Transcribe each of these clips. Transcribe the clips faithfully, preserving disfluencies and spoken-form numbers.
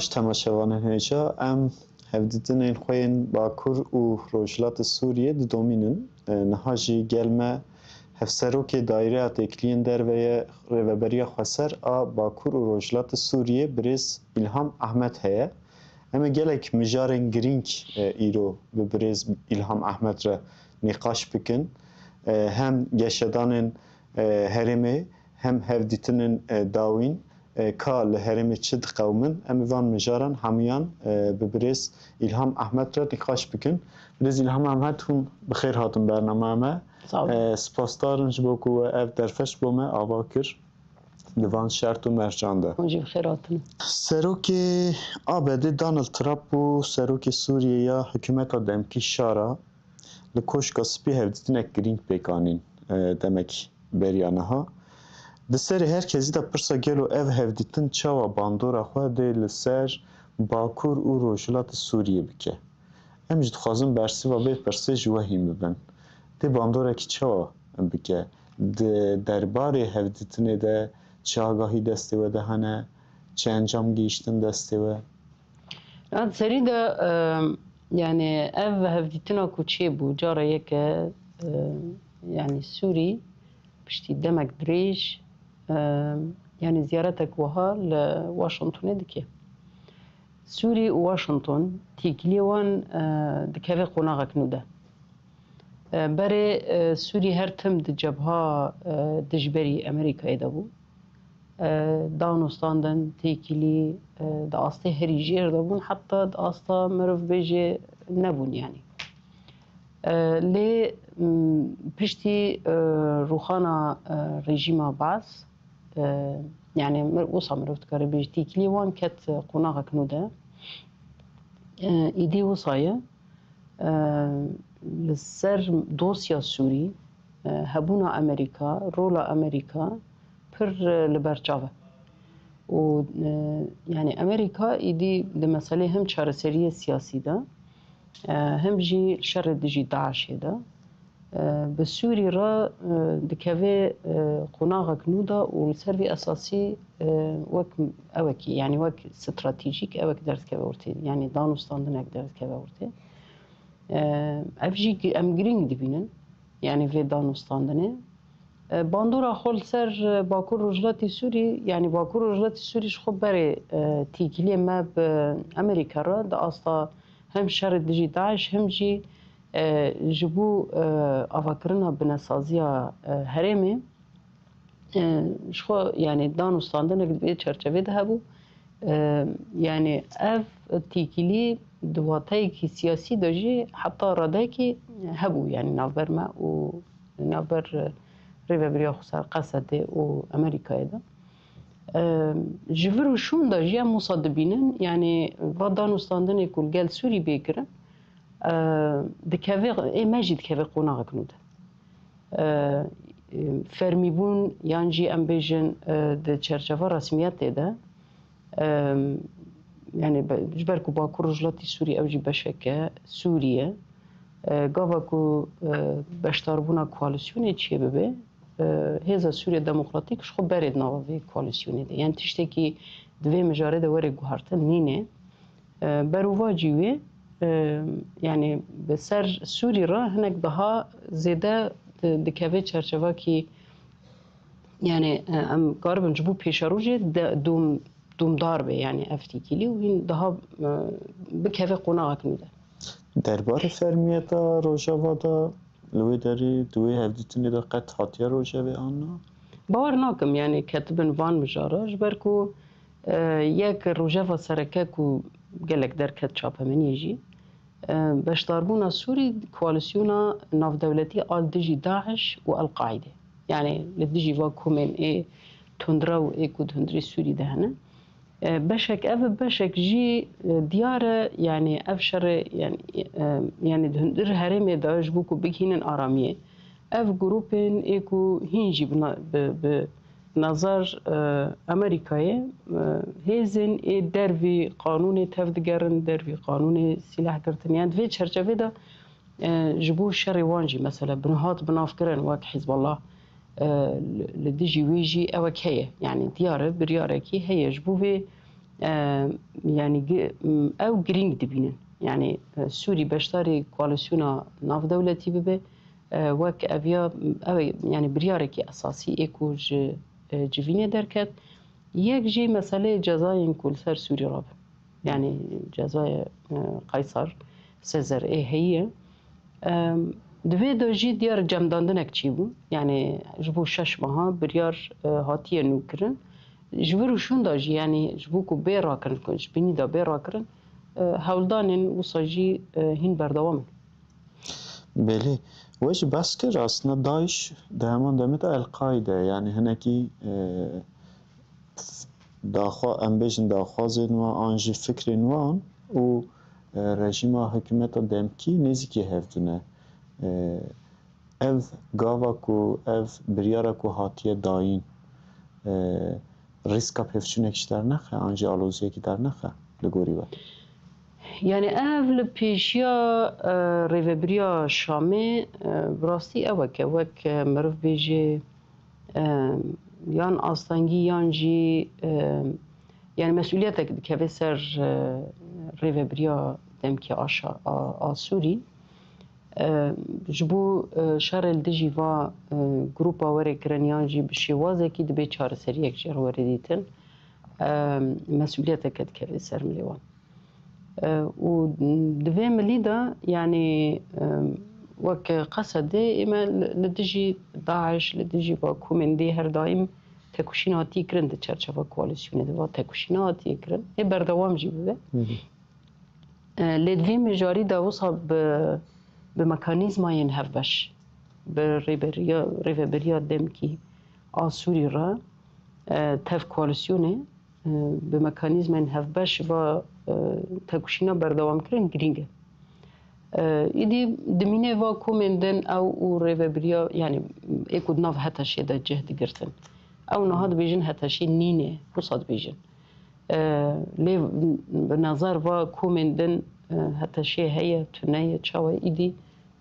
Temaşevanên hêja, em hevdîtinên xwe yên Bakur û Rojhilatê Sûriyê didomînin. E, niha jî gel me Hevserokê Daîreya Têkiliyên Derve ye Rêveberiya Xweser a Bakur û Rojhilatê Sûriyê, birêz Îlham Ehmed heye. Em ê gelek mijarên girîng, e, îro bi birêz Îlham Ehmed re nîqaş bikin. E, hem geşedanên, e, herêmê, hem hevdîtinên, e, dawîn, e, ka li herêmê çi diqewimin, em ê van mijaran hemûyan, e, bi birêz Îlham Ehmed re nîqaş bikin. Birêz Îlham Ehmed, hûn bi xêr hatin bernameya me. Sağ olun. E, spasdar in ji bo ku we ev derfet ji bo me ava kir di van şert û mercan de. Hûn jî bi xêr hatin. Serokê A B D Donald Trump û serokê Sûriyê ya hikûmeta demkî Şara li Koşka Spî hevdîtinek girîng pêk anîn, e, demek beriya niha. Di serê her kesî de pirsa gelo ev hevdîtin çawa bandora xwe dê li ser Bakur û Rojhilatê Sûriyê bike? Em jî dixwazin bersiva vê pirsê ji we hîn bibin. Dê bandorekî çawa bike? Di derbarê hevdîtinê de çi agahî destê we de hene? Çi encam gihîştin destê we? Ya di serî de, e, yani ev hevdîtina ku çêbû cara yek e, e, yani Sûrî piştî demek dirêj, e, yani ziyaretek wiha li Washingtonê dike. Sûrî û Washington têkiliyê wan, e, dikeve qonaxek nû de. E, berê, e, Sûrî her tim di cebha, e, dijberî Amerîkayê de bû. E, danûstandin, têkilî, e, di astê herî jêr de bûn, heta di asta mirov bêje nebûn yani. E, lê, m, piştî, e, rûxana, e, rejîma Baas, e, yani mir-, wisa mirov dikare bêje têkilî wan ket qonaxek nû de. E, îdî wisa ye. E, li ser dosya Sûrî, e, hebûna Amerîka, rola Amerîka pir, e, li ber çav e. Û, e, yani Amerîka îdî di meselê hem çareseriyê siyasî de, e, hem jî şerê dijî DAIŞ'ê de, e, bi Sûrî re, e, dikeve, e, qonaxek nû de û li ser vî esasî, e, wek ewekî, yani wek stratejîk ewek derdikeve ortê, yani danûstandinek derdikeve ortê. E, ev jî gi-, em girîng dibînin, yani vê danûstandinê. E, bandora xwe li ser, e, Bakur Rojhilatê Sûrî, yani Bakur Rojhilatê Sûrî ji xwe berê, e, têkiliyê me bi Amerîka re di asta hem şerê dijî DAIŞ hem jî, e, ji bo, e, avakirina binesaziya, e, herêmê, e, ji xwe, yani, danûstandinek di vê çerçevê de hebû. E, yani, ev têkilî di wateyekî siyasî de jî heta radeyekî hebû, yani, navber me û navber, e, Rêveberiya Xweser Qesedê û Amerîkayê de. E, ji vir û şûn de jî em wisa dibînin, yani, va danûstandinê ku li gel Sûrî bê kirin, e, dikeve, ê me jî dikeve qonaxek nû de. E, e, fermîbûn yan jî em bêjin, e, di çerçeva resmiyetê de, e, yani be-, ji ber ku Bakur Rojhilatî Sûrî ew jî beşek e Sûrî ye. E, gava ku, e, beşdarbûna koalîsyonê çêbibe, e, Hêza Sûriya Demokratîk ji xwe berê di nava vê koalîsyonê de. Yani tiştekî di vê mijarê de were guhartin nîne. E, berovajî wê, e, yani bi ser Sûrî re hinek daha zêde di-, dikeve çerçevakî, yani, e, em karibin ji bo pêşerojê de dom-, domdar be, yani ev têkilî û hîn daha, e, bikeve qonaxek nû de. Derbarê fermiyeta Rojava de li wê derê di wê hevdîtinê de qet hatiye Rojavê anna? Bawer nakim, yani ketibin van mijara, ji ber ku, e, yek rojeva sereke ku gelek derket çapemeniyê jî, e, beşdarbûna Sûrî koalîsyona navdewletî a li dijî DAIŞ û El-Qaîdê. Yani li dijî va komên ê tundrew ê ku di hundirê Sûrî de hene. E, beşek ev, beşek jî, e, diyar e, yani ev şerê, yani, e, yani di hundir herêmê de ji bo ku bigihînin aramiyê, ev grûpên ê ku hîn jî bi na-, bi, bi nazar, e, Amerîkayê, e, hêzên ê dervî qanûnê tev digerin, dervî qanûnê sîlehgirtin. Yani di vê çerçevê de, e, ji bo şerê wan jî, mesela, bi-, hat binavkirin wek Hizballah, e, li, li dijî wê jî ewek heye. Yani diyar e, biryarekî heye. Ji bo vê, E, yanî gi-, m, ew girîng dibînin. Yanî, e, Sûrî beşdarî koalîsyona navdewletî bibe, e, wek ev ya, ew, yanî biryarekî esasî ê ku ji, e, civînê derket. Yek jî meseleyê cezayên ku li ser Sûrî rabin. Yanî cezayê, e, Qaysar, Sezer ê heye. Em, di vê de jî diyar cemdandinek çêbû. Yanî ji bo şeş meha biryar, e, hatiye nûkirin. Ji vir û şûn de jî, yanî ji bo ku bê rakirin, ku ji bînî de bê rakirin, e, hewldanên wisa jî, e, hîn berdewam in. Belê. We jî behs kir, aslında DAIŞ di heman demê de El-Qaide, yanî hinekî, e, daxwa-, em bêjin daxwazên wan an jî fikrên wan û, e, rejîma hikûmeta demkî nêzîkî hev tune. E, ev gava ku, ev biryara ku hatiye dayîn, e, rîska pevçûnek ji dernexe an jî aloziyekî dernexe li gorî we? Yanî ev li pêşiya, e, rêvebiriya Şamê, e, bi rastî ew e ke wek, e, meriv bêjê, e, yan astengî yan jî, e, yanî mesûliyetek dikeve ser, e, rêvebiriya demkî a Şa-, a, a Sûrî. E, ji bo, e, şerê li dijî va, e, grûpa were kirin yan jî bi şêwazekî dibê çareseriyek jê re were dîtin. E, mesûliyeteke dikeve ser milê wan. E, û di vê milî de, yanî, e, wek Qesedê ême li, li dijî DAIŞ, li dijî va komên dê her daîm tekoşîn hatiye kirin di çerçeva koalîsyonê de va tekoşîna hatiye kirin. Ê berdewam jî bibe. Hı hı. E, lê di vî mijarî de wisa bi, bi mekanîzmayên hevbeş, bi rêberiya, rêveberiya demkî a Sûrî re, e, tev koalîsyonê, e, bi mekanîzmayên hevbeş va, e, tekoşîna berdewam kirin girîng e. E, îdî dimîne va komên din ew û rêveberiya, yanî ê ku di nav HTŞê de cih digirtin. Ew niha dibêjin HTŞê nîne, wisa dibêjin. E, lê bi nazar va komên din, e, HTŞê heye, tune ye, çawa ye? Îdî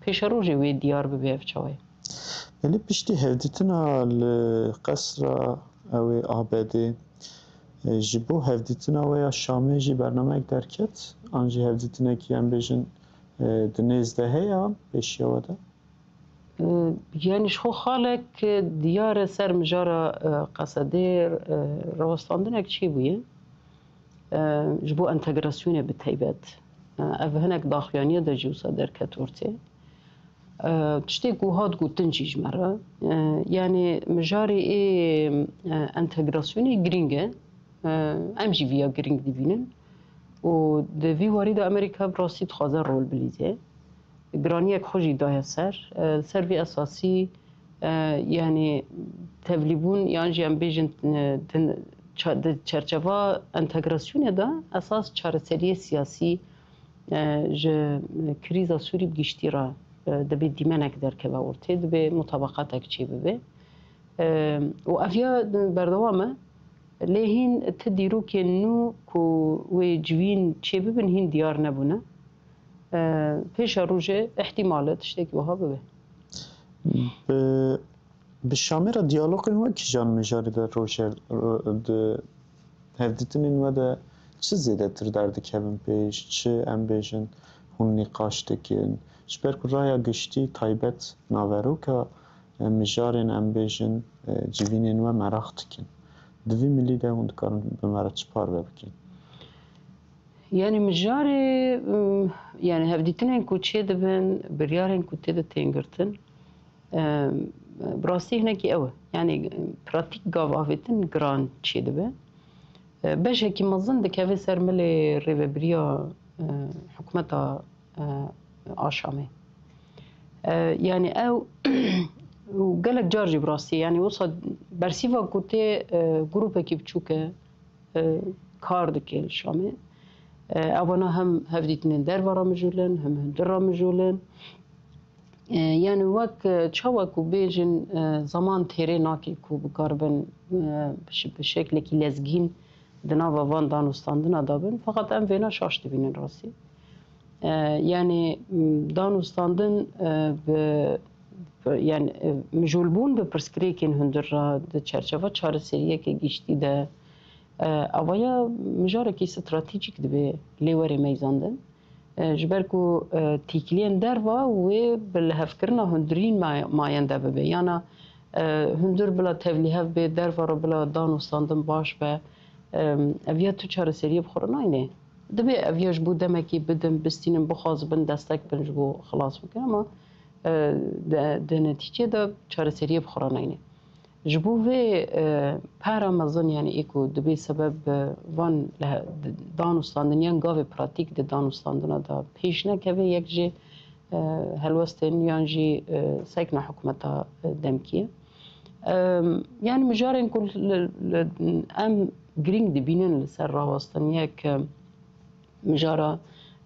pêşerojê wê diyar bibe ev çawa ye. Belê piştî hevdîtina li qesra ew ê ABDê, e, ji bo hevdîtina we ya Şamê jî bernameyek derket? An jî hevdîtinekî em bêjin, e, di nêz de heye an pêşiya we de? E, yanî ji xwe xalek, e, diyar e ser mijara, e, Qesedê, e, rawestandinek çêbûye. E, ji bo entegrasyonê bi taybet. E, ev hinek daxuyaniya de jî wisa derket ortê. E, tiştê ku hat gotin jî ji me re. E, yanî mijarê ê, e, entegrasyonê girîng e. E, em jî viya girîng dibînin. Û di vî warî de Amerîka bi rastî dixwaze rol bilîze. Giraniyek xwe jî daye ser. E, li ser vî esasî, e, yanî tevlîbûn yan jî em bêjin, e, din ça-, di çerçeva entegrasyonê de esas çareseriyê siyasî, e, ji krîza Sûrî bi giştî re, e, dibê dîmenek derkeve ortê, dibê mutabaqatek çêbibe. E, û ev ya berdewam e. Lê hîn ti dîrokên nû ku wê civîn çêbibin hîn diyar nebûne. E, pêşerojê îhtîmal e tiştekî wiha bibe. Bi, bi Şamê re diyalogên we kîjan mijarê de roje, ro-, di hevdîtinên we de çi zêdetir derdikevin pêş, çi em bêjin hûn nîqaş dikin? Ji ber ku raya giştî taybet naveroka, e, mijarên em bêjin, e, civînên we meraq dikin. Di vî milî de hûn dikarin bi me re çi parve bikin? Yanî mijarê, m, yanî hevdîtinên ku çêdibin, biryarên ku tê de tên girtin, e, bi rastî hinekî ew e. Yanî, e, pratîk gav avêtin giran çêdibe. E, beşekî mezin dikeve ser milê rêvebiriya, e, hikûmeta, e, a Şamê. E, yanî ew û gelek car jî bi rastî, yanî wisa bersîva ku tê, e, grûpekî biçûk e, e, kar dike li Şamê. E, evana hem hevdîtinên derve re mijûl in, hem hundir re mijûl in. E, yanî wek, e, çawa ku bêjin, e, zeman têrê nake ku bikaribin, e, bi şi-, bi şeklekî lezgîn di nava van danûstandina de bin. Feqet em vêna şaş dibînin rastî. E, yanî, m, danûstandin, e, bi, bi, yanî, e, mijûlbûn bi pirsgirêkên hundir re di çerçeva çareseriyeke giştî de, E, Avaya mijarekî stratejîk dibe lê were meyzandin. E, ji ber ku, e, têkiliyên derva wê bi lihevkirina hundirîn ma-, mayende bibe. Yana, e, hundir bila tevlîhev bê, derva re bila dan û standin baş be. E, ev ya tu çareseriyê bi xwe re nayne. Dibe ev ya ji bo demekî bidin, bistînin, bixwazibin, destek bin ji bo xilas bikin, ama, e, de, di netîcê de çareseriyê bi xwe re nayne. Ji bo vê, e, pera mezin, yanî ê ku dibê sebeb, e, van le-, dan û standiniyan gavê pratîk di dan û standina de pêş nekeve, yek jê, e, helwestên yan jî, e, sekna hikûmeta, e, demkî ye. E, yanî mijarên ku li, li, em girîng dibînin li ser rawestin, yek, e, mijara,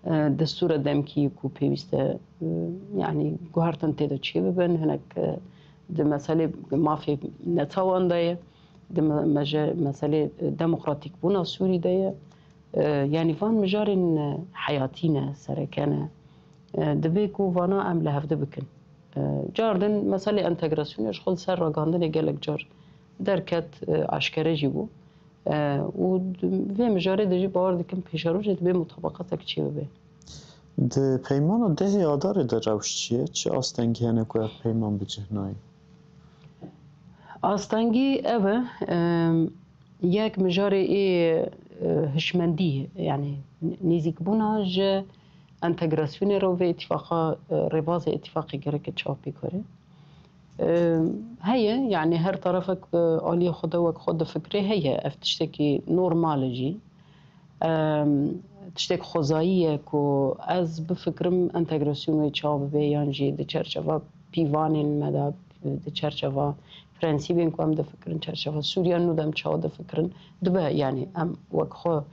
e, destûra demkî ku pêwîst e, e, yanî guhertin tê de çêbibin, hinek, e, di meselê mafê netewan de ye, di me-, meje-, meselê, e, demokratîkbûna Sûrî de ye. E, yanî van mijarên, e, heyatî ne, sereke ne. E, divê ku vana em li hevdi bikin. E, car din meselê entegrasyonê ji xwe li ser ragihandinê gelek car derket, e, aşkere jî bû. E, û di vê mijarê de jî bawer dikim pêşerojê dibê mutabaqetek çêbibe. Di peymana dehê Adarê de rewş çi ye? Çi astengî hene ku ev peyman bi cih nayê? Astengî ev e, em, yek mijarê ê, e, hişmendî, yanî nêzîkbûna ji entegrasyonê re û vê îtîfaqa, e, rêbazê îtîfaqê gereke çawa pêk were. E, heye, yanî her tarafek, e, aliyê xwe de wek xwe difikire heye. Ev tiştekî normal e jî. Em, tiştek xwezayî ye ku ez bifikirim entegrasyon wê çawa bibe, yan jî di çerçeva pîvanên me de, di çerçeva prensîbên ku em difikirin, çerçeva Sûriya nû de em çawa difikirin, dibe, yanî em wek xwe,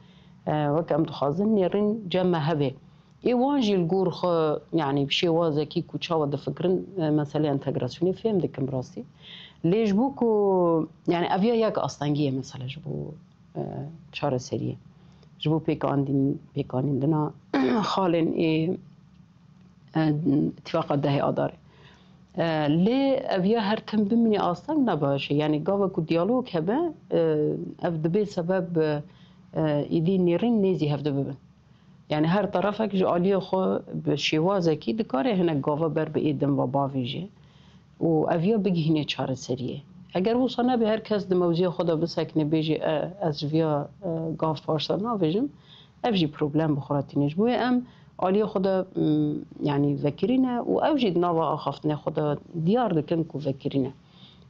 e, wek em dixwazin nêrîn cem me hebe. Ê wan jî li gor xwe, yanî bi şêwazekî ku çawa difikirin, e, meselê entegrasyonê fêm dikim rastî. Lê ji bo ku, yanî ev ya yek astengî ye mesela ji bo, e, çareseriyê. Ji bo pêkandîn-, pêkanîndina xalên ê, e, îtîfaqa dehê Adarê. E, lê ev ya her tim bimîne asteng ne baş e. Yanî gava ku diyalog hebe, e, ev dibe sebeb, e, êdî nêrîn nêzî hevdi bibin. Yanî her tarafek ji aliyê xwe bi şêwazekî dikare hinek gava ber bi ê din ve bavêje. Û ev ya bigihîne çareseriyê. Eger wisa nebe, her kes di mewziya xwe de bisekine, bêje, e, ez ji viya, e, gav parsa navêjim, ev jî problem bi xwe re tîne. Ji bo wê em aliyê xwe de, m, yanî vekirî ne û ew jî di nava axaftinê xwe de diyar dikin ku vekirî ne.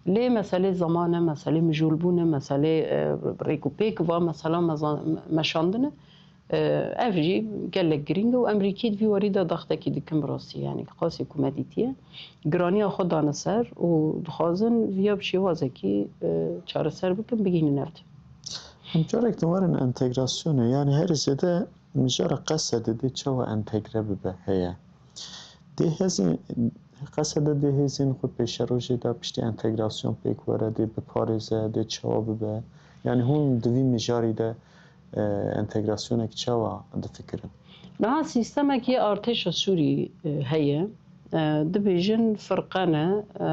Lê meselê zeman e, meselê mijûlbûn e, meselê, e, rêkûpêk va, mesela meza-, meşandin e. E, ev jî gelek girîng e û em rîkî di vî warî de daxtekî dikin bi rastî, yanî qasî ku me dîtiye. Giraniya xwe dane ser û dixwazin viya bi şêwazekî, e, çareser bikin, bigihînin ev tim. Em carek din werin entegrasyonê, yanî herî zêde mijara Qesedê dê çawa entegre bibe heye. Dê hêzên, Qesede dê hêzên xwe pêşerojê de piştî entegrasyon pêk were, dê biparêze, dê çawa bibe. Yanî hûn di vî mijarî de, e, entegrasyonek çawa difikirin? Niha sîstemekî artêşa Sûrî, e, heye. E, dibêjin firqe ne, e,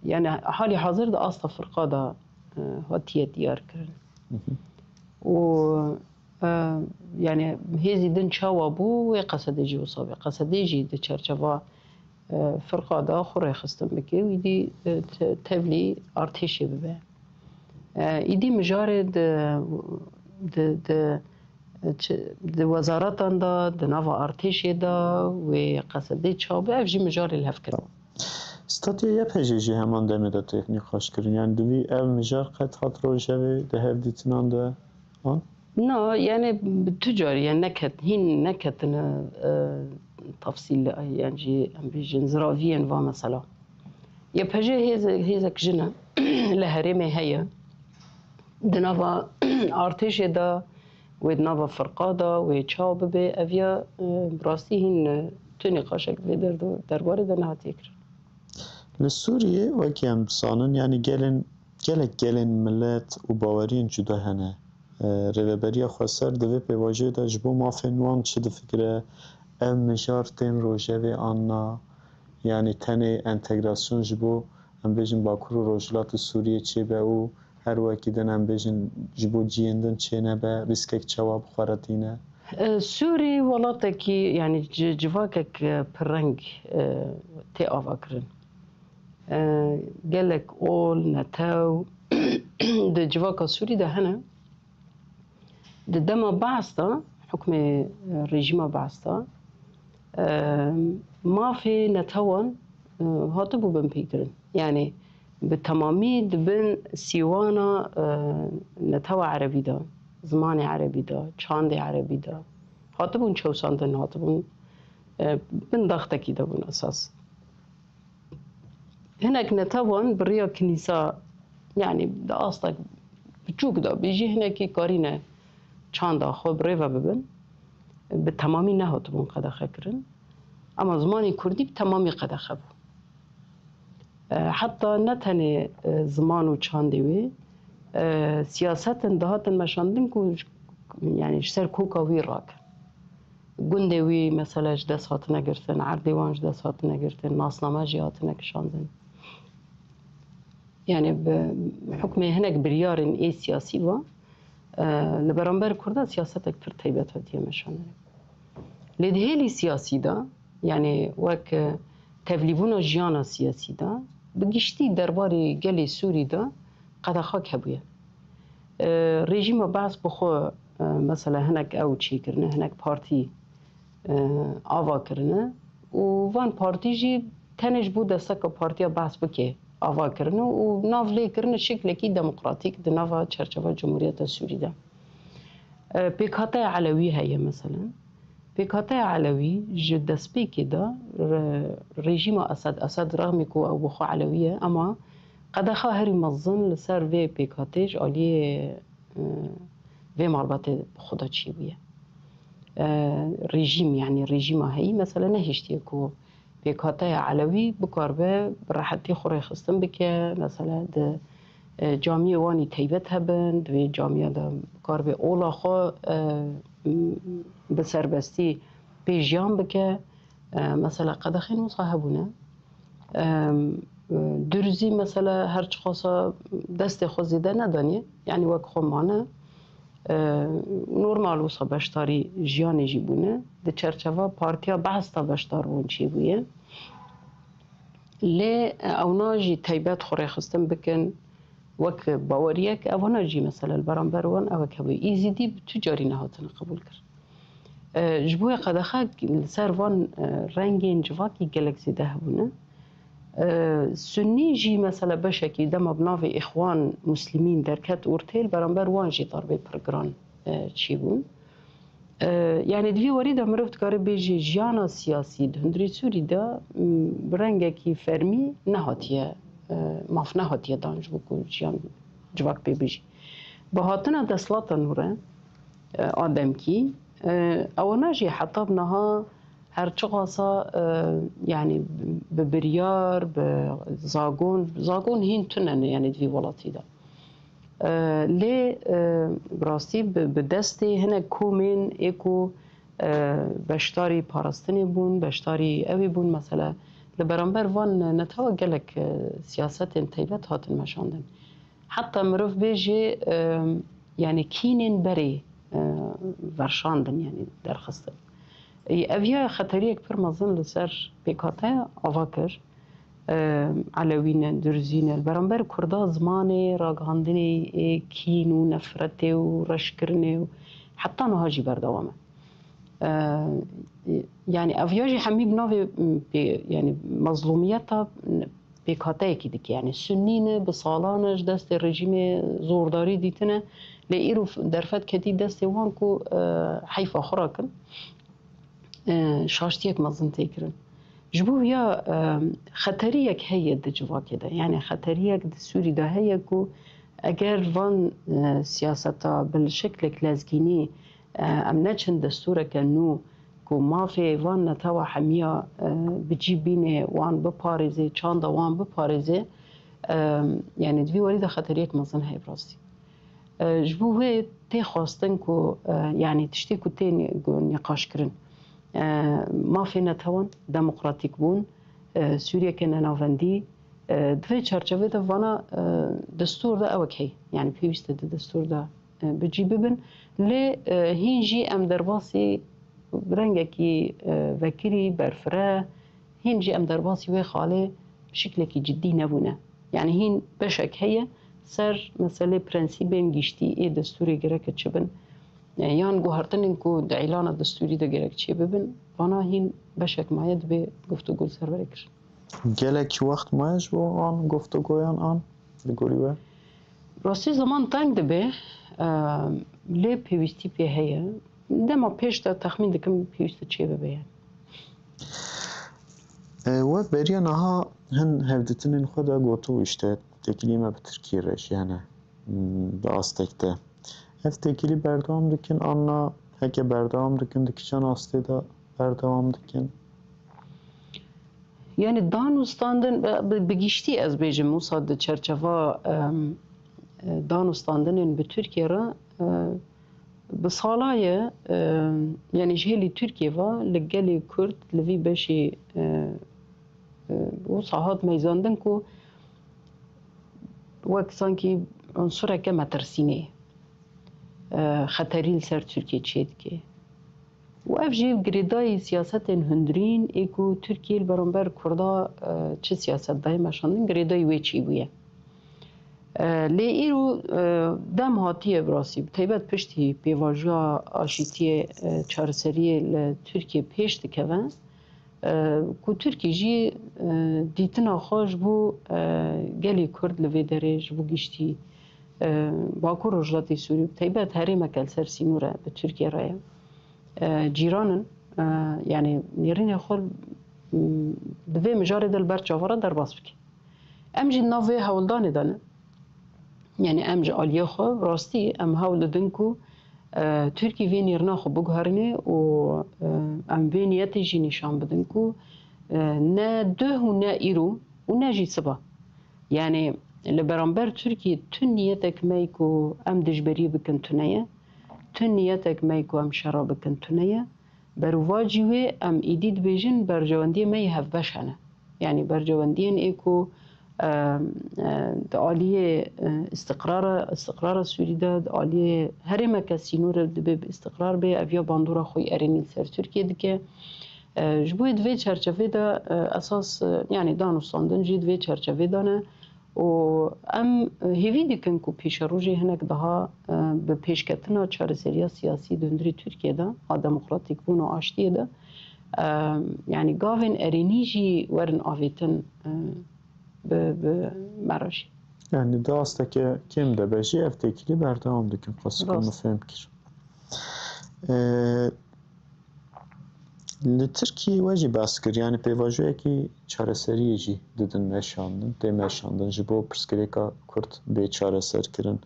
yanî halî hazir di asta firqa de, e, hatiye diyar kirin. Hı hı. Û, e, yanî hêzî din çawa bû, wê Qesedê jî wisa be. Qesedê jî di çerçeva, e, firqa de xwe rêxistin bike û îdî, e, te-, tevlî artêşê bibe. E, îdî mijarê di, di, di, çi, di wezaretan de, di nava artêşê de wê Qesedê çawa be, ev jî mijarê li hev kirin. Statûya Y P G jî heman demê de tê nîqaş kirin. Yanî divî ev mijar qet hat rojevê di hevdîtinan de an? Na, yanî bi tu carî, yanî neket-, hîn neketine, e, tefsîl, yan jî em bêjin ziraviyên va mesela. Y P G hêz-, hêzek jin e, li herêmê heye. Di nava artêşê de, wê di nava firqa de, wê çawa bibe, ev ya, e, bi rastî hîn, e, tu nîqaşek vê derdo-, derbarê de nehatiye kirin. Li Sûriyê, wekî em dizanin, yanî gelên, gelek gelên milet û baweriyên cuda hene. E, Rêveberiya Xweser di vê pêvajoyê de ji bo mafên wan çi difikire? Ev mijar tên rojevê an na? Yanî tenê entegrasyon ji bo, em bêjin, Bakur û Rojhilata Sûriyê çêbe û her wekî din em bêjin ji bo ciyên din çênebe, rîskek çawa bi xwe re tîne? E, Sûrî welatekî, yanî ci-, civakek, e, pirreng, e, tê avakirin. E, gelek ol, netew di civaka Sûrî de hene. Di dema Beas de, hukmê, e, rejîma Beas de, e, mafê netewan, e, hatibû binpêkirin. Yanî bi temamî di bin sîwana, e, netewa erebî de, zimanê erebî de, çandê erebî de hatibûn çewsandin, hatibûn, e, bin daxtekî de bûn esas. Hinek netewan bi riya kinîsa, yanî di astek biçûk de bêjî, hinekî karîne çanda xwe bi rê ve bibin, bi temamî nehatibûn qedexe kirin. Ema zimanê kurdî bi temamî qedexe bû. E, heta ne tenê, e, ziman û çandê wê, e, siyasetin dihatin meşandin ku, yanî ji ser koka wî rakin. Gundê wî, mesela, ji dest hatine girtin, erdê wan ji dest hatine girtin, nasname jî hatine kişandin. Yanî bi hukmê hinek biryarên ê siyasî ve, e, li beramber Kurda siyasetek pir taybet hatiye meşandin. Lê di hêlî siyasî de, yanî wek, e, tevlîbûna jiyana siyasî de, bi giştî derbarê gelê Sûrî de qedexak hebûye. E, rejîma Beas bi xwe, e, mesela hinek ew çêkirine, hinek partî, e, ava kirine û van partî jî tenê ji bo desteka partiya Beas bike ava kirine û nav lê kirine şeklekî demokratîk di nava çerçeva Cumhuriyeta Sûrî de. E, pêkhateya Elewî heye mesela. Pêkhateya Elewî ji destpêkê de re-, rejîma Esed, Esed rexmê ku ew bi xwe Elewî ye, ema qedexa herî mezin li ser vê pêkhatê ji aliyê, e, vê malbatê bi xwe de çêbûye. E, rejîm, yanî rejîma heyî, mesela nehiştiye ku pêkhateya Elewî bikaribe bi rehetî xwe rêxistin bike, mesela di, e, camiyê wanî teybet hebin, di vê camiya de bikaribe ola xwe, e, bi serbestî pê jiyan bike. E, mesela qedexên wisa hebûne. Em, Durzî mesela her çiqasa destê xwe zêde nedaniye, yanî wek xwe mane. E, normal wisa beşdarî jiyanê jî bûne. Di çerçeva partiya Beas de beşdarbûn çêbûye. Lê ewna jî teybet xwe rêxistin bikin, wek baweriyek, evana jî mesela li beramber wan ewek hebûye. Îzîdî bi tu carî nehatine qebûl kir. E, ji bo wê qedexe li ser van, e, rengên civakî gelek zêde hebûne. E, Sunnî jî mesela beşekî dema bi navê Îxwan Muslimîn derket ortê, li beramber wan jî darbê pir giran, e, çêbûn. E, yanî di vî warî de mirov dikare bêje jiyana siyasî di hundirê Sûrî de, m, bi rengekî fermî nehatiye, e, maf nehatiye dan ji bo ku jiyan civak pê bijî. Bi hatina desthilata nû re, e, a demkî, e, ewana jî heta bi niha her çiqasa, e, yanî bi biryar, bi zagon, zagon hîn tune ne, yanî di vî welatî de. E, lê, e, bi rastî bi, bi destê hinek komên ê ku, e, beşdarî parastinê bûn, beşdarî ewê bûn, mesela li beramber van netewa gelek, e, siyasetên teybet hatin meşandin. Heta mirov bêjê, e, yanî kînên berê, e, verşandin, yanî derxistin. Ê, ev ya xeteriyek pir mezin li ser pêkhateya ava kir. E, Elewî ne, Durzî ne. Li beramber Kurda zimanê, ragihandinê ê kîn û nefretê û reşkirinê û heta niha jî berdewam e. E, yanî ev ya jî hemî bi navê, m, pê-, yanî mezlûmiyeta, m, pêkhateyekî dike. Yanî Sunnî ne, bi salan e ji destê rejîmê zordarî dîtine. Lê îro f-, derfet ketî destê wan ku, e, heyfa xwe rakin, e, şaştiyek mezin tê kirin. Ji bo ya, e, xeteriyek heye di civakê de. Yanî xeteriyek di Sûrî de heye ku eger van, e, siyaseta bi şeklek lezgînî, e, em neçin destûreke nû ku mafê van netewa hemiya, e, bi cî bînê, wan biparêzê, çanda wan biparêzê, e, yanî di vî warî de xeteriyek mezin heye bi rastî. E, ji bo wê tê xwestin ku, e, yanî tiştê ku tê nî-, ku nîqaşkirin, e, mafê netewan, demokratîkbûn, e, Sûriyeke nenavendî, E, di vê çarçevê de vana, e, destûr de ewek heye. Yani pêwîst e di destûr de, e, bi cî bibin. Lê, e, hîn jî em derbasî rengekî, e, vekirî, berfireh, hîn jî em derbasî wê xalê bi şiklekî ciddî nebûne. Yani hîn beşek heye ser meselê prensîbên giştî ê destûrê gereke çi bin, e, yan guhertinên ku di îlana destûrî de gerek çê bibin, vana hîn beşek maye dibe guftûgo li ser were kirin. Gelek wext maye ji bo an guftûgoyan an li gorî we? Rastî zeman teng dibe, e, lê pêwîstî pê heye. Dema pêş de texmîn dikim pêwîst e çê bibe yani. E, we beriya niha hin hevdîtinên xwe de gotibû, işte, têkiliyê me bi Tirkiyê re jî hene, hmm, di astek de. Ev têkilî berdewam dikin, an na heke berdewam dikin, di kîjan astê de berdewam dikin? Yani danûstandin, bi, bi giştî ez bêjim, wisa di çerçeva, em, e, danûstandinên bi Tirkiye re, e, bi sala ye, e, yani ji hêlî Tirkiye ve li gelê Kurd, li vî beşî, e, e, wisa hat meyzandin ku wek sankî unsureke metirsînê, e, xeterî li ser Tirkiye çêdike. Û ev jî girêdayî siyasetên hundirîn ê ku Tirkiye li beramber Kurda, e, çi siyaset daye meşandin, girêdayî wê çêbûye. E, lê îro, e, dem hatiye bi rastî, bi taybet piştî pêvajoya aşîtiyê, e, çareseriyê li Tirkiye pêş dikeve, e, ku Tirkiye jî, e, dîtina xwe ji bo, e, gelê Kurd li vê derê, ji bo giştî, e, Bakur Rojhilatê Sûrî, bi taybet herêmeke li ser sînor e, bi Tirkiye re ye. E, cîran in, e, yani nêrînê xwe, m, di vê mijarê de li ber çava re derbas bike. Em jî di nav vê hewldanê de ne. Yani em ji aliyê xwe rastî em hewl didin ku, e, Tirkî vê nêrina xwe biguherîne û, e, em vê niyetê jî nîşan bidin ku, e, ne duh û ne îro û ne jî siba. Yani li beramber Tirkî tu niyetek me yî ku em dijberiyê bikin tune ye, tu niyetek me yî ku em şera bikin tune ye. Berovajî wê em îdî dibêjin berjewendiyê me yê hevbeş hene. Yanî berjewendiyên ê ku, e, e, di aliyê, e, îstiqrara, îstiqrara Sûrî de, di aliyê herêmeke sînor e dibe bi îstiqrar bê, ev ya bandora xwe yî erênî li ser Tirkiye dike. E, ji bo yê di vê çerçevê de, e, esas, e, yanî danûstandin jî di vê çerçevê de ne. Û em hêvî dikin ku pêşerojê hinek daha, e, bi pêşketina çareseriya siyasî di hundirê Tirkiye de, a demokratîkbûn û aştiyê de, e, yanî gavên erênî jî werin avêtin, e, bi, bi me re jî. Yani di asteke kêm de be jî ev têkilî berdewam dikin, qasî ku Rast. Min fêm kir. E, Li Tirkiyê we jî behs kir, yanî pêvajoyekî çareseriyê jî didin meşandin, tê meşandin ji bo pirsgirêka Kurd bê çareserkirin.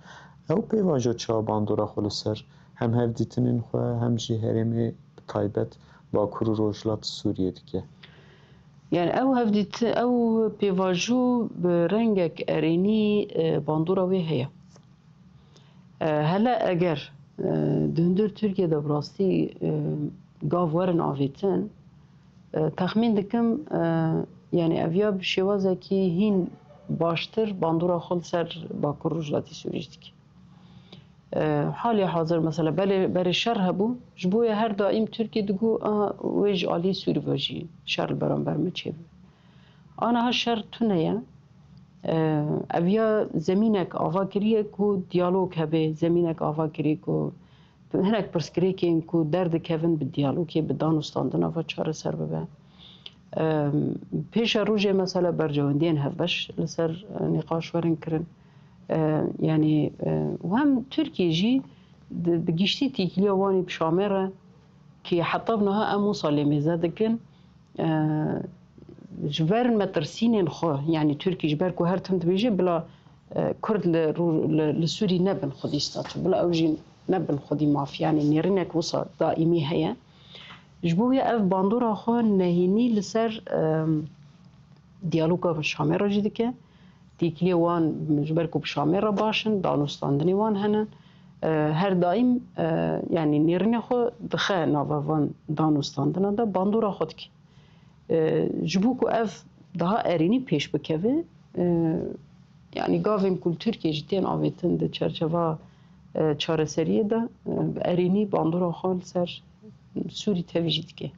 Ew pêvajo çawa bandora xwe li ser hem hevdîtinên xwe hem jî herêmê bi taybet Bakur û Rojhilat Sûriyê dike? Yani ew hevdîti-, ew pêvajo bi rengek erênî, e, bandora wê heye. E, hele eger, e, di hundir Tirkiye de bi rastî, e, gav werin avêtin, e, texmîn dikim, e, yani ev ya bi şêwazekî hîn baştir bandora xwe li ser Bakur Rojhilatê Sûrî jî dike. E, halê hazir mesela belê, berê şer hebû, ji bo ya her daîm Tirkiye digot, "Aha, wê ji alî Sûrî ve jî şer li beramber me çêbibe." Aniha şer tune ye. E, ev ya zemînek ava kiriye ku diyalog hebe, zemînek ava kiriye ku hinek pirsgirêkên ku derdikevin bi diyalogê, bi danûstandina ve çareser bibe. E, pêşerojê mesela berjewendiyên hevbeş li ser, e, nîqaş werin kirin. E, yanî, e, û hem Tirkiye jî di, bi giştî têkiliya Wanê bi Şamê re, ki heta bi niha em wisa lê mêze dikin, e, ji ber metirsînên xwe, yanî Tirkî ji ber ku her tim dibêje bila, e, Kurd li Rû-, li, li Sûrî nebin xwedî statû, bila ew jî nebin xwedî mafî, yanî nêrînek wisa daîmî heye. Ji bo wê ev bandora xwe nehênî li ser, e, diyaloga bi Şamê re jî dike. Têkiliyê wan ji ber ku bi Şamê re baş in, danûstandinê wan hene. E, her daîm, e, yanî nêrînê xwe dixe nava van danûstandina de, bandora xwe dike. E, ji bo ku ev daha erênî pêş bikeve, E, yanî gavên ku li Tirkiyê jî tên avêtin di çerçeva, e, çareseriyê de, e, bi erênî bandora xwe li ser Sûrî tevî jî dike.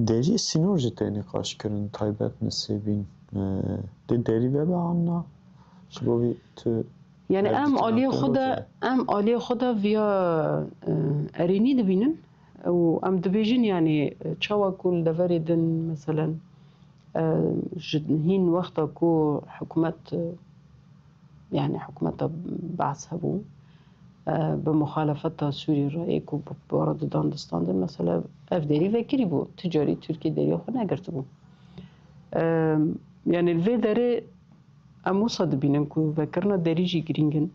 Deriyê sînor jî tê nîqaşkirin, taybet Nisêbîn, e, dê derî vebe an na? Ji bo vî tu Yani em aliyê xwe de, em aliyê xwe de viya, e, erênî dibînin û em dibêjin, yani, e, çawa ku li deverê din, meselen, e, ji hîn wexta ku hikûmet, e, yani hikûmeta Baas hebû, e, bi muxalefeta Sûrî re ê ku bi para didan distandin, mesela ev derî vekirî bû. Ti carî Tirkiye deriya xwe negirtibû. E, yani li vê derê em wisa dibînin ku vekirina derî jî girîng in.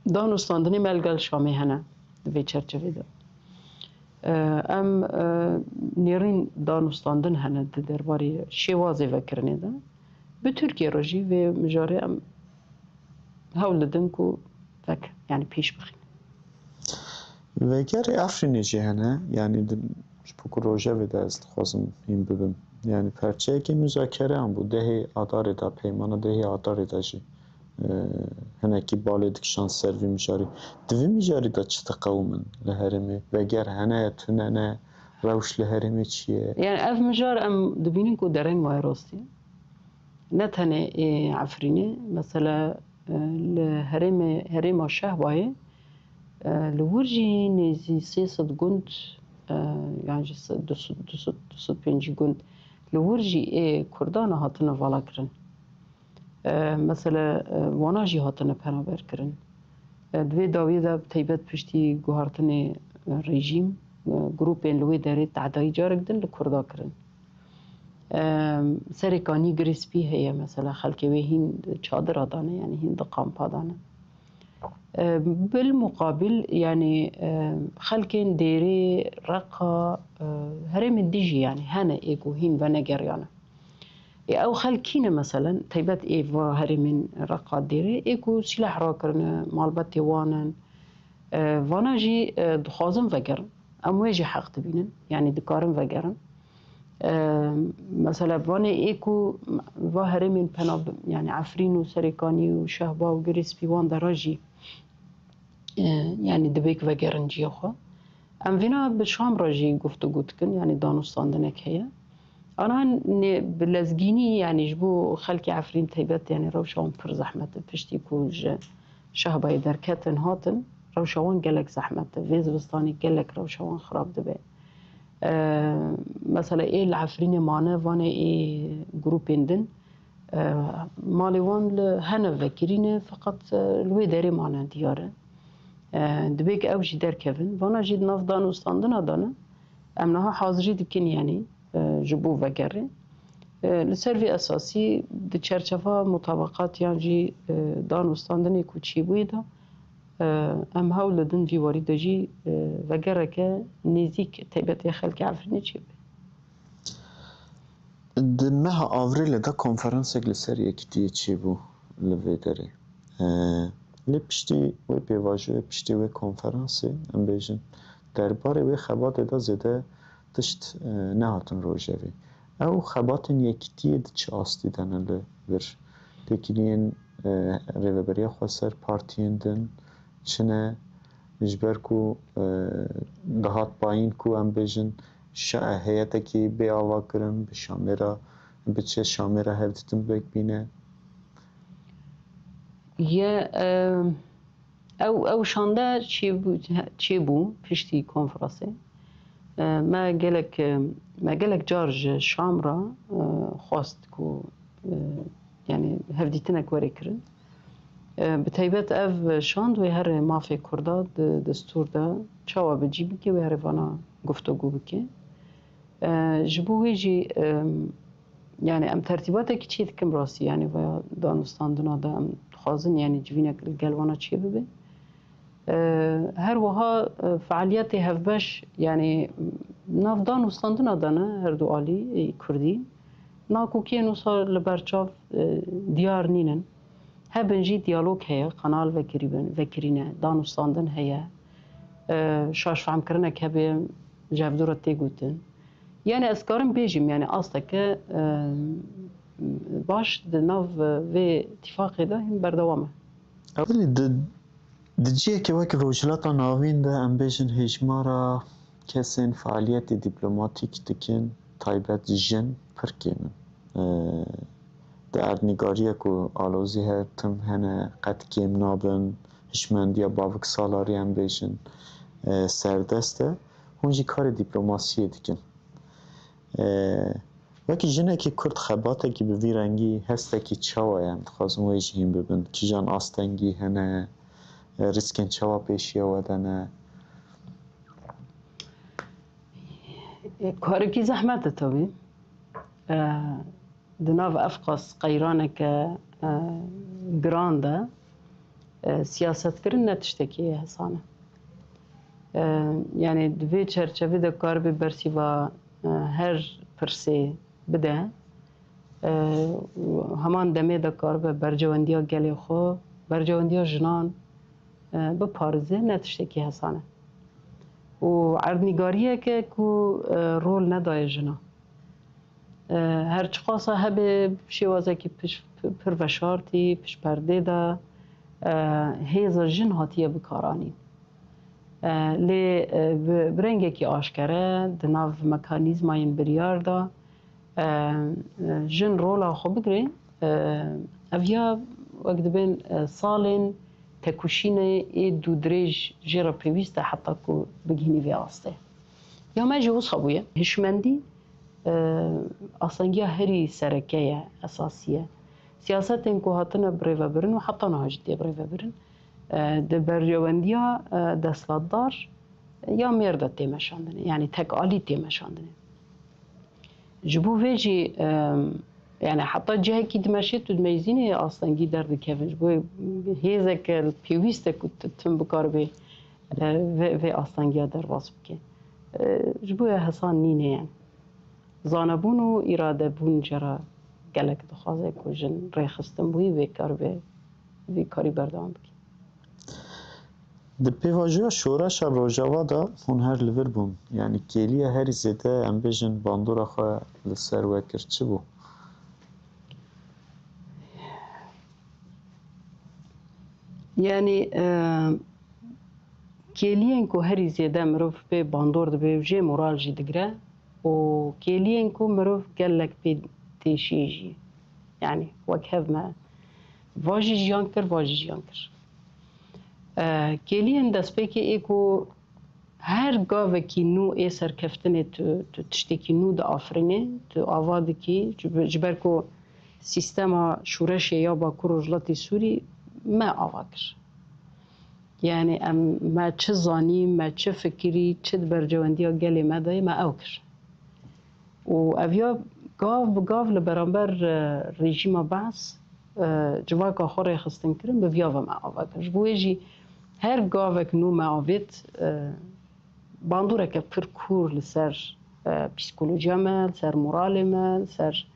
Danûstandinê me li gel Şamê hene di vê çerçevê de. E, em, e, nêrîn danûstandin hene di derbarê şêwazê vekirinê de. Bi Tirkiye re jî vê mijarê em hewl didin ku vek, yani pêş bixîn. Vegerê Efrînê jî hene, yani di, ji bo ku rojevê de ez dixwazim hîn bibim. Yani perçeyekî muzakereyan bû, dehê Adarê de, peymana dehê Adarê de jî, e, hinekî balê dikişand ser vî mijarî. Di vî mijarî de çi diqewimin li herêmê? Veger hene ye, tune ne? Rewş li herêmê çi ye? Yani ev mijar em dibînin ku dereng maye rastî. Ne tenê ê Efrînê, mesela, e, li herêmê, herêma Şehbayê, e, li wir jî nêzî sê sed gund, e, yan jî se-, du sed, du sed, du sed pêncî gund li wir jî ê Kurdan hatine vala kirin. E, mesela, e, wana jî hatine penaber kirin. E, di vê dawiyê de bi taybet piştî guhartinê, e, rejîm, e, grûpên li wê derê tehdayî carek din li Kurda kirin. E, Serê Kanî Girê Spî heye, mesela xelkê wê hîn çadira dane, yani hîn di kampa dane. E, bil muqabil, yani, e, xelkên Dêrê, Reqa, e, herêmên dijî, yani hene ê ku hîn venegeriyane. Ê ew xelk kî ne, meselen, taybet ê va herêmên Reqa, Dêrê, ê ku sîleh rakirine, malbetê wan in. E, vana jî, e, dixwazin vegerin. Em wê jî heq dibînin, yanî dikarin vegerin. E, mesela, vanê ê ku va herêmên pena, yanî Efrîn û Serêkanî û Şehba û Girê Spî wan dera jî, e, yanî dibêk vegerin ciyê xwe. Em vîna bi Şam re jî guftûgû dikin, yanî danûstandinek heye. Ana nê-, bi lezgînî, yanî ji bo xelkê Efrîn taybet, yanî rewşa wan pir zehmet e. Piştî ku ji Şehbayê derketin, hatin, rewşa wan gelek zehmet e. Vê zivistanê gelek rewşa wan xirab dibe. E, mesela ê li Efrînê mane, vanê ê grûpên din, e, malê wan li hene vekirî ne, feqet, e, li wê derê mane diyar e. E, dibê ku ew jî derkevin. Vana jî di nav danûstandina de ne. Em niha hazirî dikin, yanî, e, ji bo vegerê. E, li ser vê esasî di çerçeva mutabaqat yan jî, e, danûstandinê ku çêbûyê de, e, em hewl didin vî warî de jî, e, vegereke nêzîk taybetê xelkê Efrînê çêbe. Di meha Avrîlê de konferansek li ser yekîtiyê çêbû li vê derê. E, lê piştî wê pêvajoyê, piştî wê konferansê, em bêjin, derbarê wê xebatê de zêde tişt, e, nehatin rojevê. Ew xebatên yekîtiyê di çi astî de ne li vir? Têkiliyên, e, Rêveberiya Xweser, partiyên din çi ne? Ji ber ku, e, dihat bayîn ku em bêjin şa-, heyetekî bê ava kirin, bi Şamê re, biçe Şamê re hevdîtin bek bîne. Ye, e, ew, ew şande çêbû, çêbû piştî konferansê. E, me gelek, e, me gelek car ji Şam re, e, xwest ku, e, yanî hevdîtinek were kirin. E, bi taybet ev şand wê herê mafê Kurda di destûr de çawa bi cî bike, wê herê vana guftûgû bike. E, ji bo wê jî, e, yanî em tertîbatekî çê dikin rastî, yanî vaya danûstandina de em dixwazin, yanî civînek li gel vana çê bibe. E, her wiha, e, fealiyetê hevbeş, yanî nav danûstandina de ne, her du alî, ê Kurdî. Nakokiyên wisa li ber çav, e, diyar nînin. Hebin jî diyalog heye, kanal vekirîbin, vekirîne, danûstandin heye. E, şaşfehmkirinek hebe, ji hevdû re tê gotin. Yanî ez karim bêjim, yanî asteke, e, Baş, di nav vê tîfaqê de hîn berdewam e. Ewilî di, di cihekê wek Rojhilata Navîn de, em bêjin, hêjmara kesên fealiyetê dîplomatîk dikin, taybet jin, pir kêm in. Di erdnîgariyê ku alozî her tim hene, qet kêm nabin, hişmendiya bavik salarî, em bêjin, e, serdest e. Hûn jî karê dîplomasiyê dikin. E, wekî jinekî Kurd xebatekî bi vî rengî, hestekî çawa ye? Em dixwazin wê jî hîn bibin. Kîjan astengî hene? E, rîskên çawa pêşiya we de ne? E, karekî zehmet e tabii. E, di nav ev qas qeyraneke, e, giran de, e, siyasetkirin ne tiştekî hesan e. E, yani di vê çerçevê de karibe bersîva, e, her pirsê bide. E, û heman demê de karibe berjewendiya gelê xwe, berjewendiya jinan, e, biparêze, ne tiştekî hesan e. Û erdnîgariyeke ku, e, rol nedaye jina. E, her çiqasa hebe şêwazekî piş-, pi-, pir veşartî, piştperdê de, e, hêza jin hatiye bikaranîn. E, lê, e, bi, bi rengekî aşkere di nav mekanîzmayên biryar de, e, e, jin rola xwe bigire, e, ev ya wek dibên, e, salên tekoşînê ê dûdirêj jê re pêwîst e heta ku bigihînî vê astê. Ya me jî wisa bûye. Hişmendî, e, astengiya herî sereke ye, esasî ye. Siyasetên ku hatine birêvebirin û heta niha jî tê birêvebirin, e, di berjewendiya, e, desthilatdar ya mêr de tê meşandinê, yanî tekalî tê meşandinê. Ji bo vê jî, e, yanî heta cihekî dimeşê tu dimeyzînê astengî derdikevin. Ji bo hêzeke pêwîst e ku tu tim bikaribê, e, vê, vê astengiya derbas bike. E, ji bo ya hesan nîne yani. Zanebûn û îradebûn jê re gelek dixwaze ku jin rêxistin bûyî vê kar vê, vê karî berdewam bike. Di pêvajoya şoreşa Rojava de hûn her li vir bûn. Yanî kêliya herî zêde, em bêjin, bandora xwe li ser we kir, çi bû? Yanî, e, kêliyên ku herî zêde mirov pê bandor dibe û jê moral jî digire û kêliyên ku mirov gelek pê têşî jî. Yanî wek hev me va jî jiyan kir, va jî jiyan kir. E, kêliyên destpêkê ê ku her gavekî nû ê serkeftinê tu, tu tiştekî nû diafirînê, tu ava dikî, ji bi-, ji ber ku sîstema şûreşê ya Bakur Rojhilatê Sûrî me ava kir. Yani em, me çi zanî, me çi fikirî, çi di berjewendiya gelê me de ye, me ew kir. Û ev ya gav bi gav li beramber, e, rejîma Beas, e, civaka xwe rêxistin kirin, bi viya ve me ava kir. Ji bo wê jî her gavek nû me avêt, e, bandoreke pir kûr li ser, e, psîkolojiya me, li ser moralê me, li ser,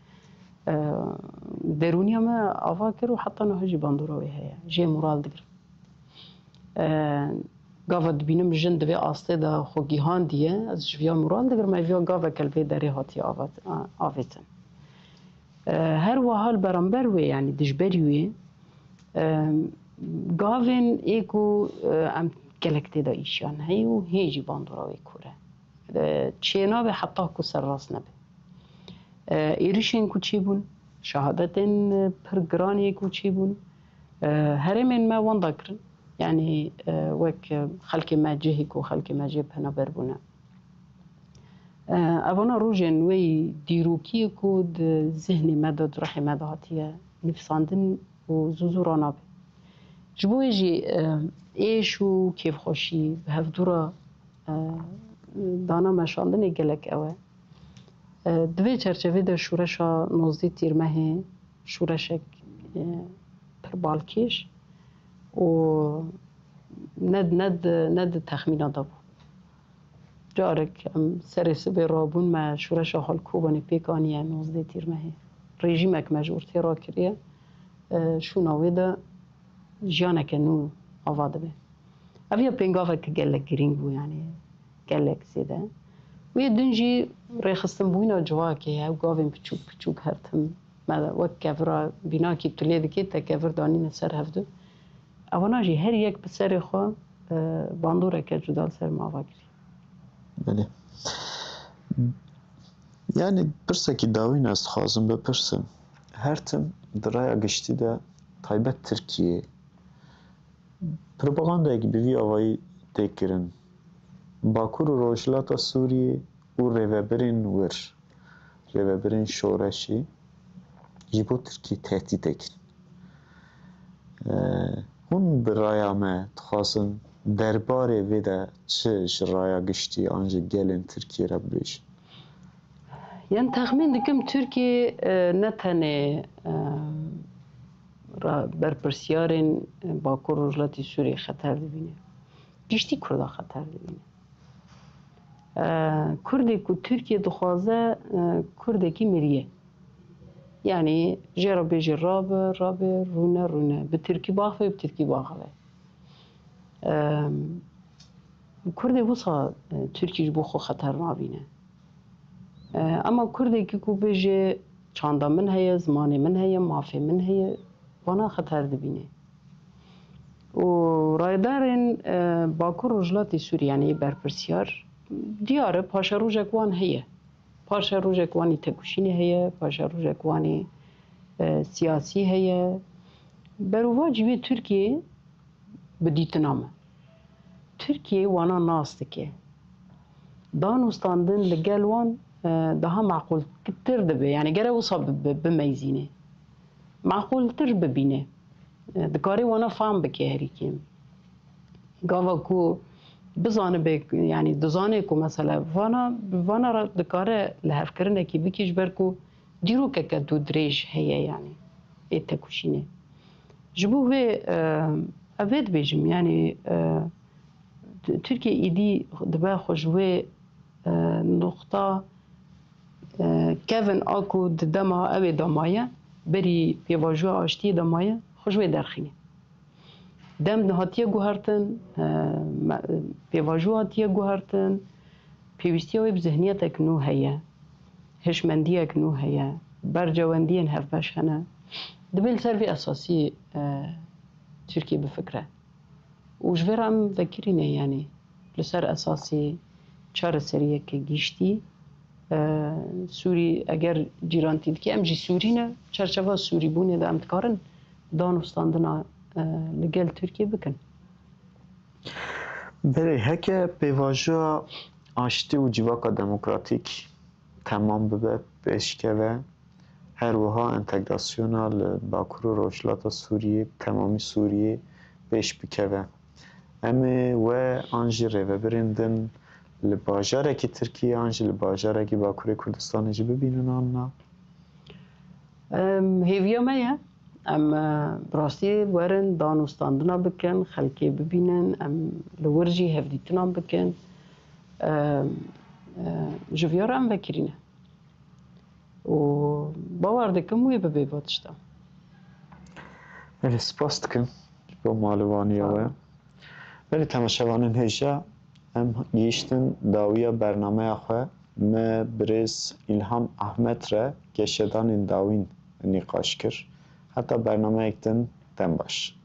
e, derûniya me ava kir û heta niha jî bandora wê heye. Jê moral digirim. E, gava dibînim jin di vê astê de xwe gihandiye, ez ji viya moral digirim, ev ya gaveke li vê derê hatiye avat-, a-, avêtin. E, her wiha li beramber wê, yanî dijberî wê, e, gavên ê ku, e, em gelek tê de îşiyan heye û hê jî bandora wê kûr e. E, çênabe heta ku serrast nebe. E, êrişên ku çêbûn, şehadetên, e, pir giran ê ku çêbûn, e, herêmên me wenda kirin. Yanî, e, wek, e, xelkê me cihê ku xelkê me jê penaber bûne. E, evana rojên wê yî dîrokî ye ku di zihnê me de, di ruhê me de hatiye nivîsandin û zû zû ranabe. Ji bo wê jî, e, êş û kêfxweşî, bi hevdû re, e, dana meşandinê gelek ew e. E, di vê çerçevê de şoreşa nozdeh Tîrmehê şoreşek, e, pir balkêş û ne, ne di, ne di texmîna de bû. Carek em serê sibê rabûn, me şoreşa Halkobanê pêk aniye nozdeh Tîrmehê. Rejîmek me ji ortê rakiriye. E, şûna wê de jiyaneke nû ava dibe. Ev ya pêngaveke gelek girîng bû, yanî gelek zêde. Wê din jî rêxistinbûyîna civakê ye, ew gavên piçûk piçûk her tim me wek kevira bînakî tu lê dikî, te kevir danîne ser hevdu. Ewana jî her yek bi serê xwe, e, bandoreke cuda li ser me ava kirî. Belê. Yani pirsekî dawîn ez dixwazim bipirsim. Her tim di raya giştî de taybet Tirkiyê propagandayek bi vî avayî tê kirin. Bakur û Rojhilata Sûriyê û rêvebirên wir, rêvebirên şoreşî ji bo Tirkiyê tehdîtek in. Ee, hûn bi raya me dixwazin derbarê vê de çi ji raya giştî an ji gelên Tirkiyê re bibêjin? Yan texmîn dikim Tirkiye, e, ne tenê, e, ra-, berpirsiyarên Bakur Rojhilatê Sûriyê xeter dibîne. Giştî Kurda xeter dibîne. E, Kurdê ku Tirkiye dixwaze, e, Kurdekî miriye. Yani jê re bêjê rabe, rabe, rûne, rûne. Bi Tirkî baxve, bi Tirkî baxve. E, Kurdê wisa, e, Tirkî ji bo xwe xeter nabîne. E, ema Kurdekî ku bêje çanda min heye, zimanê min heye, mafê min heye, vana xeter dibîne. Û rayedarên, e, Bakur Rojhilatê Sûriyê, yanî berpirsiyar, diyar e, paşerojek wan heye. Paşerojek wanî tekoşînê heye, paşerojek wanî, e, siyasî heye. Berovajî wê Tirkiyê bi dîtina min. Tirkiye wana nas dike. Danûstandin li gel wan, e, daha meqûltir dibe. Yani gere wisa bi, bi, bimeyzîne. Meqûltir bibîne. E, dikare wana fam bike herî kêm. Gava ku bizanibe, yani dizane ku mesela vana, vana re dikare lihevkirinekî bike ji ber ku dîrokeke dûdirêj heye yani ê tekoşînê. Ji bo vê, e, ez vê dibêjim, yanî, e, Tirkiye êdî dibe xwe ji wê, e, nuqta, e, kevin a ku di dema ew ê de maye, berî pêvajoya aştiyê de maye, xwe ji wê derxîne. Dem hatiye guhertin, e, me-, pêvajo hatiye guhertin, pêwîstiya wê bi zihniyetek nû heye, hişmendiyek nû heye, bercewendiyên hevbeş hene. Divê li ser vê esasî, e, Tirkiye bifikre. Û ji vê re em vekirî ne, yanî li ser esasî çareseriyeke giştî, e, Sûrî, eger cîrantî dike, em jî Sûrî ne, çerçeva Sûrîbûnê de em dikarin danûstandina, e, li gel Tirkiye bikin. Belê, heke pêvajoya aştî û civaka demokratîk temam bibe, pêşkeve, her wiha entegrasyona li Bakur û Rojhilata Sûriyê, temamî Sûriyê pêş bikeve. Em ê we an jî rêvebirên din li bajarekî Tirkiyê an jî li bajarekî Bakurê Kurdistanê jî bibînin an na? Em, hêviya me ye. Em, e, bi rastî werin danûstandina bikin, xelkê bibînin, em li wir jî hevdîtinan bikin. Em, e, ji viya re em vekirî ne. Û bawer dikim wê bibe va tişta. Belê, spas dikim ji bo malûvaniya we. Sağ ol. Belê, temaşevanên hêja, em gihîştin dawiya bernameya xwe. Me birêz Îlham Ahmet re geşedanên dawîn nîqaş kir. Heta bernameyek din, dem baş.